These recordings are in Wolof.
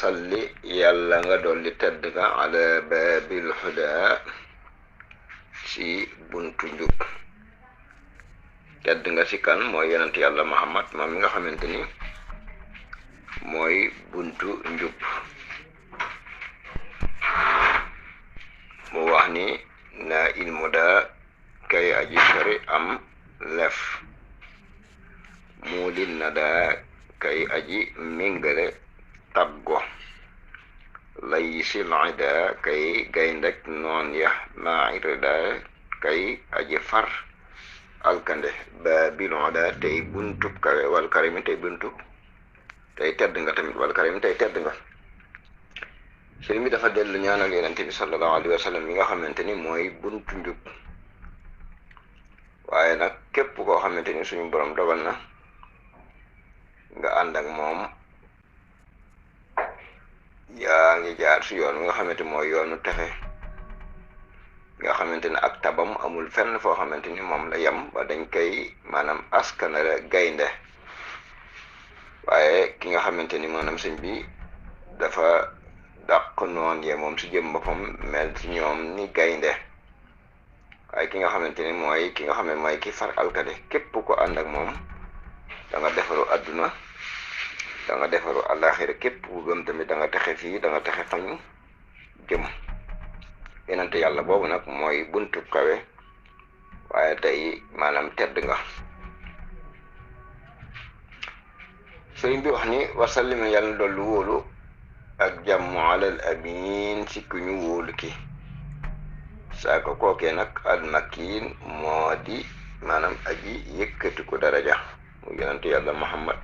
salli yàlla nga dolli tedd nga ala babil huda ci buntu njub. tedd nga ci kan mooy yonent yàlla Muhammad moom mi nga xamante ni mooy buntu njub. mu wax ni na ilmu da kay aji sori am lef muudin na da kay aji méngale taggo lay silida kay gayndek noon ya mairida kay aji far alkande babil huda tey buntub kawe wal karimi tey buntub tey tedd nga tamit wal karimi tey tedd nga. sëriñ bi dafa dellu ñaanal yonente bi sallallahu alayhi wa sallam mi nga xamante ni mooy buntu njub. waaye nag képp koo xamante ni suñu borom dogal na nga ànd ak moom yaa ngi jaar si yoon nga xamante mooy yoonu texe nga xamante ne ak tabam amul fenn foo xamante ni moom la yem ba dañ koy maanaam askanale gaynde. waaye ki nga xamante ni maanaam sëñ bi dafa dàq noon ye moom si jëm boppam mel ci ñoom ni gaynde. waaye ki nga xamante ni mooy ki nga xam ne mooy ki far alkade képp ko ànd ak moom da nga defaru adduna da nga defaru àllaaxira képp ku gëm tamit da nga texe fii da nga texe fañ jëm. yonente yàlla boobu nag mooy buntu kawe waaye tey maanaam tedd nga. sëriñ bi wax ni wasallim yàlla dollu wóolu ak jàmm alal amin si ku ñu wóolu ki saaka kookee nag almakin moo di maanaam aji yëkkati ko daraja mu yonente yàlla Muhammad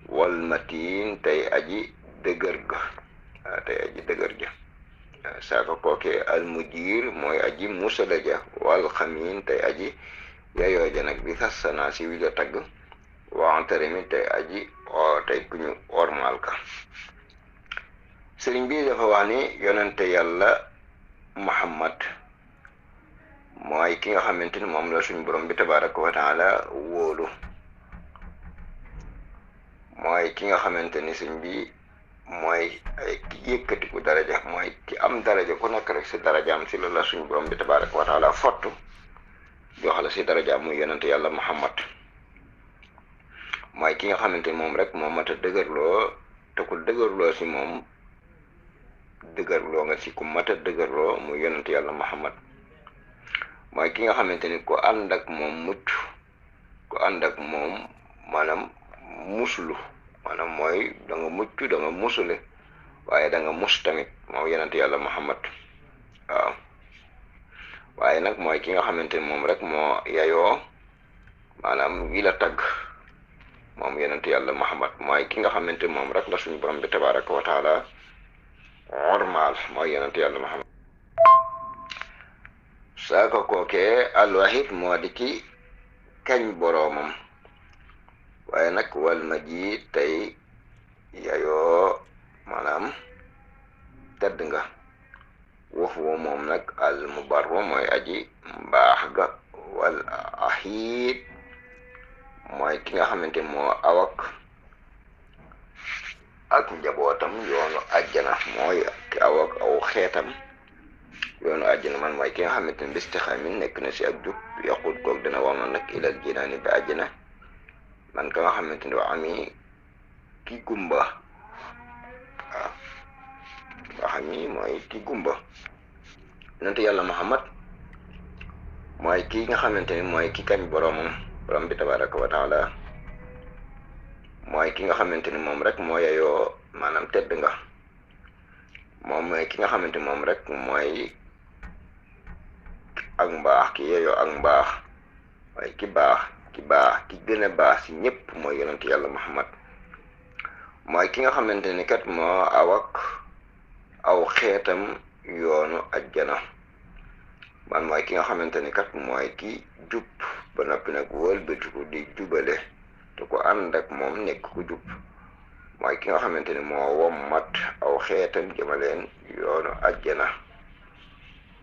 wal matin tey aji dëgër ga tey aji dëgër ja saaka kookee almujir mooy aji musala ja wal xamin tey aji yayoo ja nag bi sassana si wi la tagg waxantare mi tey aji tey ku ñu ormal ka. sëriñ bi dafa wax ni yonente yàlla Muhammad mooy ki nga xamante ni moom la suñu borom bi tabaraka wa taala wóolu. mooy ki nga xamante ni sëñ bi mooy ki yëkkati ku daraja mooy ki am daraja ku nekk rek si darajaam si la suñu borom bi tabaraka wa taala fottu jox la si darajaam muy yonente yàlla Muhammad. mooy ki nga xamante ni moom rek moo mat a dëgërloo te ku dëgërloo si moom dëgërloo nga si ku mat a dëgërloo muy yonente yàlla Muhammad. mooy ki nga xamante ni ku ànd ak moom mucc ku ànd ak moom maanaam muslu maanaam mooy da nga mucc da nga musule waaye da nga mus tamit moom yonente yàlla Muhammad. waaw waaye nag mooy ki nga xamante ni moom rek moo yayoo maanaam wi la tagg moom yonente yàlla Muhammad. mooy ki nga xamante ni moom rek la suñu borom bi tabaraka wa taala ormaal mooy yonente yàlla Muhammad. saaka kookee alwahid moo di ki kañ boroomam waaye nag wal majid tey yayoo maanaam tedd nga. wax woo moom nag al mubarru mooy aji mbaax ga wal ahid mooy ki nga xamante moo awak ak njabootam yoonu àjjana mooy ki awak aw xeetam yoonu àjjana man mooy ki nga xamante ne bistixaamin nekk na si ak jub yaqut koog dina wamal nag ilal jinaani ba àjjana man ka nga xamante ne ami ki gumba. waaw nga xam ni mooy ki gumba. yonente yàlla Muhammad mooy ki nga xamante ni mooy ki kañ boroomam borom bi tabaraka wa taala mooy ki nga xamante ni moom rek moo yeyoo maanaam tedd nga. moom mooy ki nga xamante ni moom rek mooy ak mbaax ki yeyoo ak mbaax mooy ki baax ki gën a baax si ñëpp mooy yonente yàlla Muhammad. mooy ki nga xamante ni kat moo awak aw xeetam yoonu ajjana man mooy ki nga xamante ni kat mooy ki jub ba noppi nag wëlbatiku di jubale te ko ànd ak moom nekk ku jub. mooy ki nga xamante ni moo wommat aw xeetam jëmaleen yoonu ajjana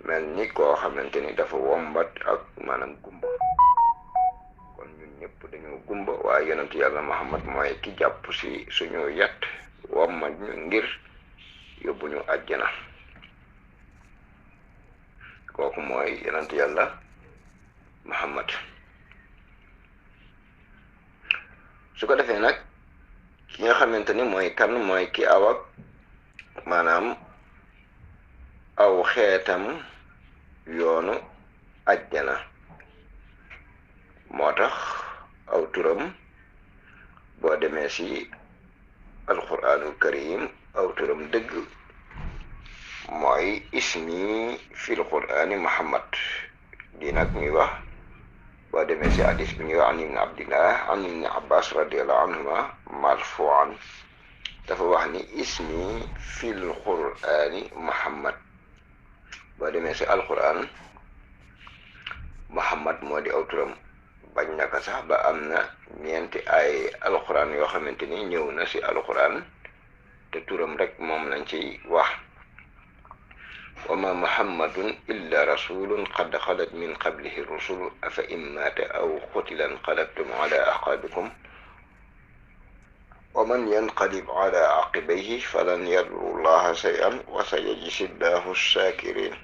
mel ni koo xamante ni dafa wombat ak maanaam gumba. kon ñun ñëpp dañoo gumba waaye yonent yàlla Muhammad mooy ki jàpp si suñu yat wammat ñu ngir yóbbu ñu àjjana. kooku mooy yonent yàlla Muhammad. su ko defee nag ki nga xamante ni mooy kan mooy ki aw ak maanaam aw xeetam yoonu àjjana. moo tax aw turam boo demee ci alquranul karim aw turam dëgg mooy ismi fil qur'ani Muhammad. di nag ñuy wax boo demee ci hadis bi ñuy wax an ibn abdillah an ibn abbas radiallahu anhuma marfuan dafa wax ni ismi fil qur'ani Muhammad. boo demee ci alquran Muhammad moo di aw turam. bañ naka sax ba am na ñeenti ay alquran yoo xamante ni ñëw na ci alquran te turam rek moom lañ ciy wax. wa ma muhammadun illa rasulun qad xalat min qablihi rusul afa in maata aw qutila inqalabtum ala aqabikum wa man yanqalib ala aqibayhi falan yadurru llaha shay'an wa sayajzi llahu shakirin.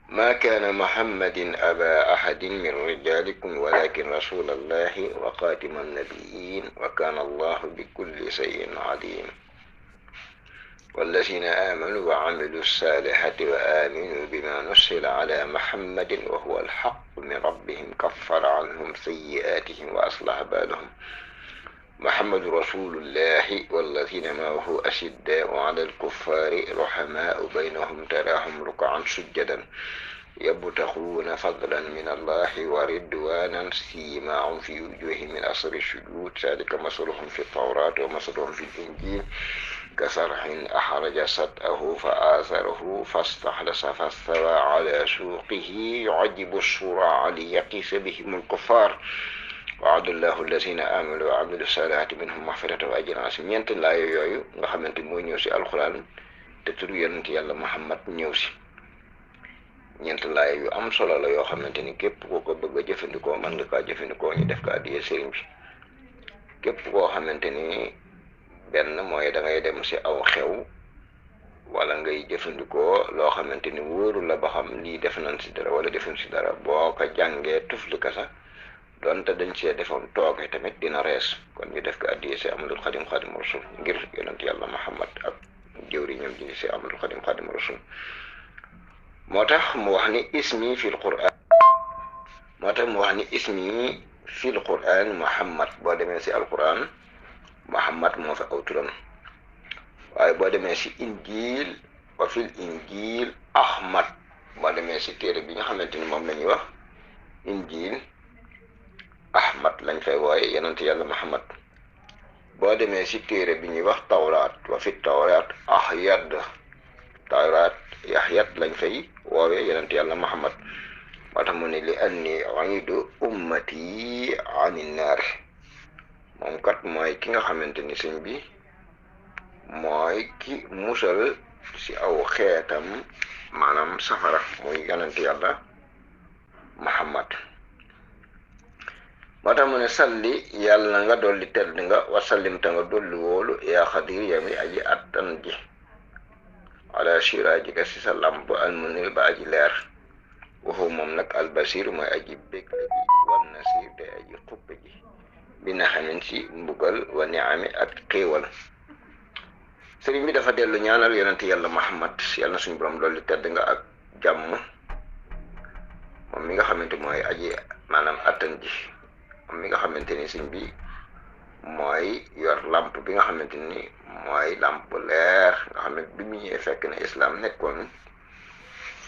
ما كان محمد أبا أحد من رجالكم ولكن رسول الله وخاتم النبيين وكان الله بكل شيء عليم. والذين آمنوا وعملوا الصالحات وآمنوا بما نزل على محمد وهو الحق من ربهم كفر عنهم سيئاتهم وأصلح بالهم. محمد رسول الله والذين معه أشداء على الكفار رحماء بينهم تراهم ركعا سجدا يبتغون فضلا من الله ورضوانا سيماهم في وجوههم من أثر السجود ذلك مثلهم في التوراة ومثلهم في الإنجيل كزرع أخرج شطأه فآزره فاستخلص فاستوى على سوقه يعجب الزراع ليغيظ بهم الكفار وعد الله الذين آمنوا وعملوا الصالحات منهم مغفرة وأجر عظيم. ñeent laay yooyu nga xamante mooy ñëw ci alxuraan te turu yonent yàlla Muhammad ñëw ci. ñeent laay yu am solo la yoo xamante ni képp koo ko bëgg a jëfandikoo mën nga kaa jëfandikoo ñu def ko addiya sëriñ bi. képp koo xamante ni benn mooy da ngay dem ci aw xew wala ngay jëfandikoo loo xamante ni wóoru la ba xam lii def nañ ci dara wala defuñ ci dara boo ko jàngee tufli ka sax doonte dañ see defoon tooge tamit dina rees kon ñu def ko addiya ci Ahmadul Xadim Xadim Rasul ngir yonent yàlla Muhammad ak jëwriñam ji ci Ahmadul Xadim Xadim Rasul. moo tax mu wax ni ismi fil qur'an Muhammad. boo demee ci alquran Muhammad moo fa aw turam waaye boo demee ci injil wa fil injil Ahmad. boo demee ci téere bi nga xamante ni moom la ñuy wax injil Ahmad lañ fay wooye yonent yàlla Muhammad. boo demee ci téere bi ñuy wax tawraat wa fi tawraat Yahyad lañ fay woowe yonent yàlla Muhammad. moo tax mu ne li anni u'idu ummati ani naar. moom kat mooy ki nga xamante ni sëñ bi mooy ki musal ci aw xeetam maanaam safara muy yonent yàlla Muhammad. moo tax mu ne salli yàlla nga dolli tedd nga wasallim ta nga dolli wóolu yaa xadir yami aji attan ji ala siraajika ci sa lamp almunir ba aji leer waxu moom nag albasir mooy aji bég ji wan nasir te aji xuppe ji bi na xamin ci mbugal wa niami ak xéewal. sëriñ bi dafa dellu ñaanal yonent yàlla Muhammad yàlla na suñu borom dolli tedd nga ak jàmm moom mi nga xamante mooy aji maanaam attan ji moom mi nga xamante ni sëñ bi mooy yor lamp bi nga xamante ni mooy lamp leer nga xam ne bi mu ñëwee fekk na islam nekkoon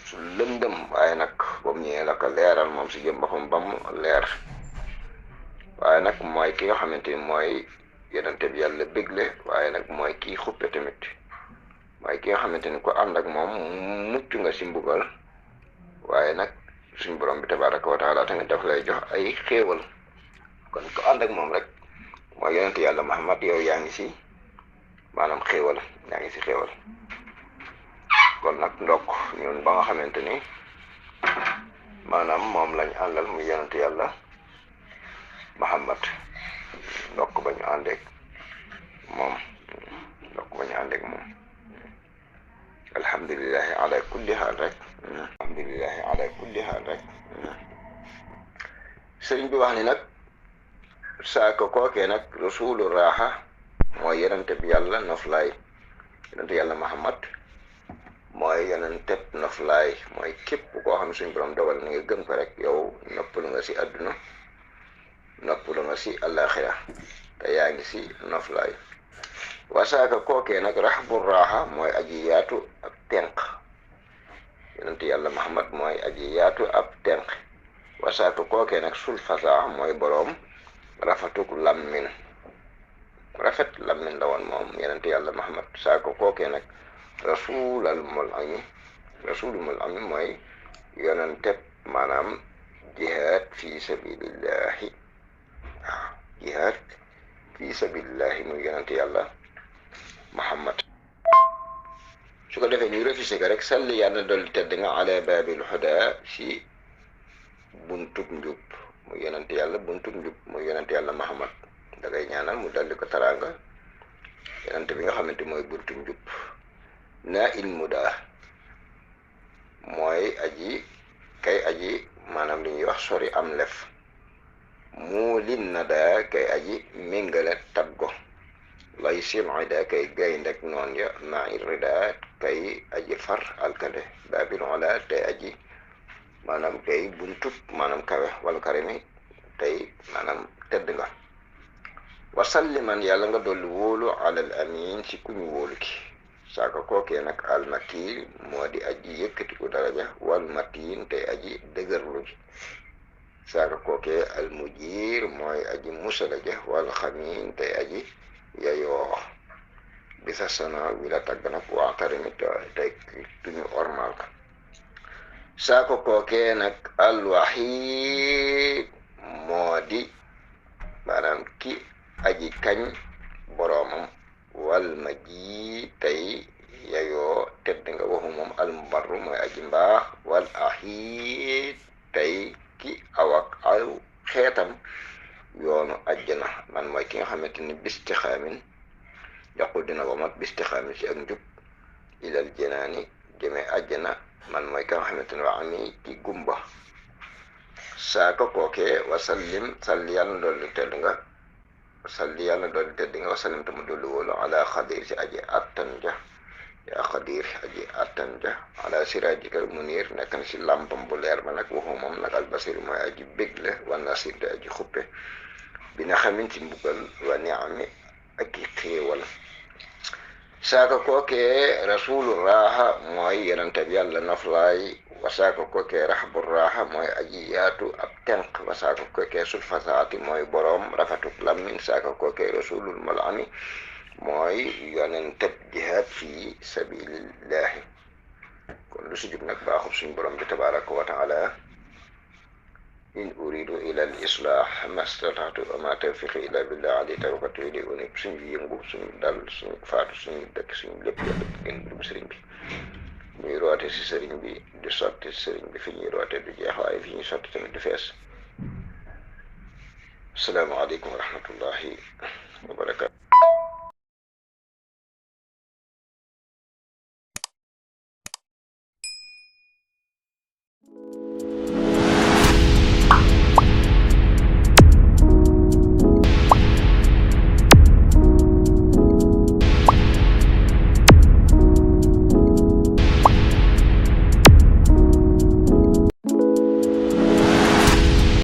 su lëndëm waaye nag ba mu ñëwee la ko leeral moom si jëm boppam ba mu leer. waaye nag mooy ki nga xamante ni mooy yonente bi yàlla bégle waaye nag mooy kii xuppe tamit mooy ki nga xamante ni ko ànd ak moom mucc nga si mbugal waaye nag suñ borom bi tabaraka wa taala tamit daf lay jox ay xéewal. kon ko ànd ak moom rek mooy yonente yàlla Muhammad yow yaa ngi si maanaam xéewal yaa ngi si xéewal. kon nag ndokk ñun ba nga xamante ni maanaam moom lañ àndal muy yonente yàlla Muhammad ndokk ba ñu àndeek moom ndokk bañ a ànd ak moom alhamdulilahi ala kulli haal rek alhamdulilahi ala kulli haal rek sëriñ bi wax ni nag saaka kookee nag rasulu raaxa mooy yonente bi yàlla noflaay yonente yàlla Muhammad mooy yonente noflaay mooy képp koo xam ne suñu borom dogal na nga gëm ko rek yow noppalu nga si àdduna noppalu nga si àllaaxira te yaa ngi si noflaay wasaaka kookee nag raxbu raaxa mooy aji yaatu ab tenq yonente yàlla Muhammad mooy aji yaatu ab tenq wasaaka kookee nag sul fasaa mooy boroom rafatuk lammin rafet lammin la woon moom yonente yàlla Muhammad saaka kookee nag rasulul mul ami mooy yonente maanaam jihaad fi sabilillahi waaw jihaad fi sabilillahi muy yonente yàlla Muhammad su ko defee ñu refusé ko rek salli yàlla dolli tedd nga ala babil huda si buntub njub muy yonente yàlla buntub njub muy yonente yàlla Muhammad da ngay ñaanal mu daldi ko taraanga yonente bi nga xamante mooy buntub njub na ilmu daa mooy aji maanaam li ñuy wax sori am lef mu lin na daa kay aji méngale taggo lay simida kay gayndek noon ya na irrida kay aji far alkande baabil ola tey aji maanaam tey buntub maanaam kawe wala karami tey maanaam tedd nga wasalliman yàlla nga dolli wóolu alal amin si kuñu wóolu ki saaka kookee nag almakil moo di aji yëkkatiku daraja wal matin tey aji dëgërlu ji saaka kookee almujir mooy aji musala ja wal xamin tey aji yayoo bisa sana wi la tagg nag waxtarimit tey tuñu ormal ka saako kookee nag alwahid moo di maanaam ki aji kañ boroomam wal maji tey yayoo tedd nga waxu moom almubarru mooy aji mbaax wal ahid tey ki awak aw xeetam yoonu àjjana man mooy ki nga xamante ni bistixaamin yaqul dina womat bistixaamin si ak njub ilal janaani jëmee àjjana man mooy ki nga xamante ne waa ami ki gumba saaka kookee wasallim salli yàlla dolli tedd nga wasallim tama dolli wóolu ala xadir si aji attan ja yaa xadir aji attan ja ala sirajikal munir nekk na si lampam bu leer ba nag waxu moom nag albasir mooy aji bégle wa nasir te aji xuppe bi na xamin si mbugal wa niami ak i xéewal saaka kookee rasulu raaxa mooy yonente bi yàlla noflaay wa saaka kookee raxbu raaxa mooy aji yaatu ab tenq wa saaka kookee sul fasaati mooy boroom rafatuk lammin saaka kookee rasulul malami mooy yonente jihaad fi sabilillahi kon lu si jub nag baaxub suñ borom bi tabaraka wa taala in uridu ila al islah mastata'tu wa ma tawfiqi illa billah alayhi tawakkaltu wa ilayhi unib suñu yëngu suñu dal suñu faatu suñu dëkk suñu lépp yàlla gën dugg sëriñ bi ñuy roote si sëriñ bi di sotti si sëriñ bi fi ñuy roote du jeex waaye fi ñuy sotti tamit du fees asalaamaaleykum wa rahmatullahi wa barakatu